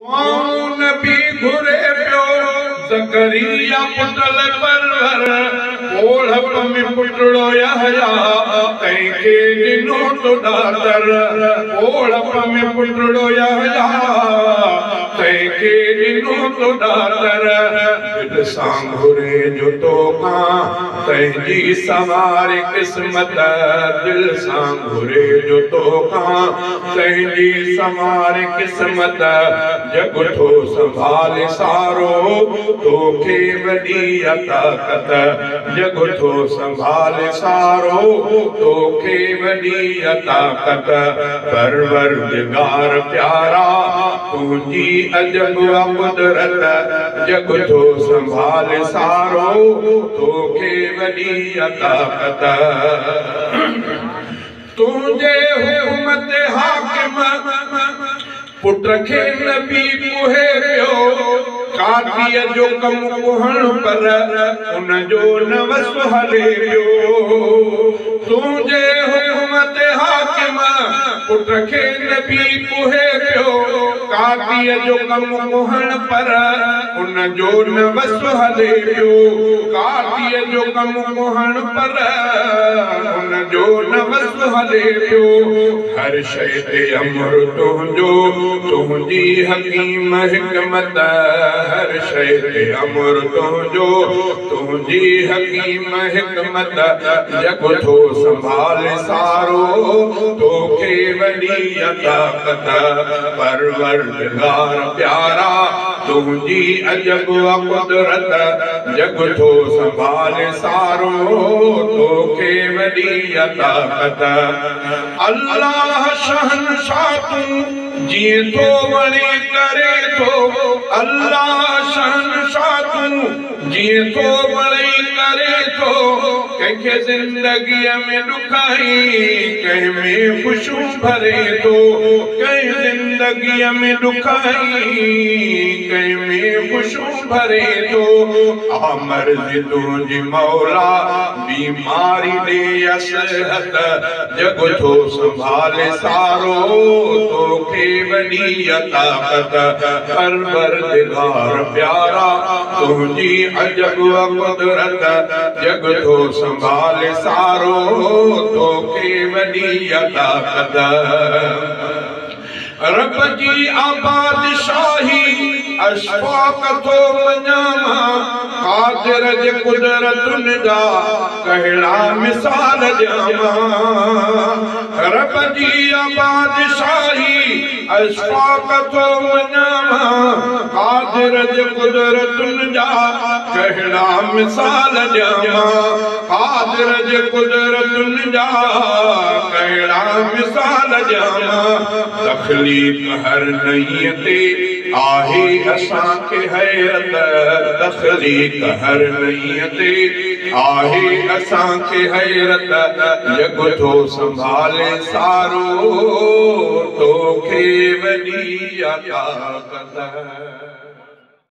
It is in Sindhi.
نبي گهري پيو زڪريا پٽ لاءِ پرور، پوڙهپ ۾ پٽڙو يحيٰ تنهن کي ڏنو تو ڏاتر. پوڙهپ ۾ پٽڙو يحيٰ تنهن کي ڏنو تو ڏاتر. دل سان گهري جو توکان تنهنجي سنواري قسمت. دل سان گهري جو توکان تنهنجي سنواري قسمت. جڳ ٿو سنڀالي سارو توکي وڏي طاقت. جڳ ٿو سنڀالي سارو توکي وڏي طاقت. پروردگار پيارا تنهنجي عجب قدرت. جڳ ٿو سنڀالي سارو توکي وڏي طاقت. تنهنجي حڪم تي حاڪم پٽ کي نبي ڪهي پيو. ڪاتيءَ جو ڪم ڪهڻ پر ان جو نه وس هلي پيو. تنهنجي حڪم تي حاڪم پٽ کي نبي ڪهي پيو. ڪاتيءَ جو ڪم ڪهڻ پر ان جو نه وس هلي پيو. ڪاتيءَ جو ڪم ڪهڻ پر ان جو نه وس هلي پيو. هر شيءِ تي امر تنهنجو تنهنجي حڪيم حڪمت. هر شيءِ تي امر تنهنجو تنهنجي حڪيم حڪمت. جڳ ٿو سنڀالي سارو توکي وڏي طاقت. پروردگار پيارا تنهنجي عجب قدرت. جڳ ٿو سنڀالي سارو توکي وڏي طاقت. الله شهنشاهه تون جيئن ٿو وڻي ڪري ٿو. الله شهنشاهه تون جيئن ٿو وڻي ڪري ٿو. ڪنهن کي زندگيءَ ۾ ڏکائي ڪنهن ۾ خوشيون ڀري ٿو. ڪنهن زندگيءَ ۾ ڏکائي ڪنهن ۾ خوشيون ڀري ٿو. آ مرضي تنهنجي مولا بيماري ڏي يا صحت. جڳ ٿو سنڀالي سارو توکي وڏي طاقت. پروردگار پيارا تنهنجي عجب قدرت. جڳ ٿو سنڀالي سارو توکي وڏي طاقت. رب جي آبادشاهي اشفاق ٿو مڃان مان. قادر جي قدرتن جا ڪهڙا مثال ڏيان مان. رب جي آبادشاهي اشفاق ٿو مڃان مان. قادر جي قدرتن جا ڪهڙا مثال ڏيان مان. قادر جي قدرتن جا ڪهڙا مثال ڏيان مان. تخليق هر نئين تي آهي اسان کي حيرت. تخليق هر نئين تي آهي اسان کي حيرت. جڳ ٿو سنڀالي سارو توکي وڏي طاقت.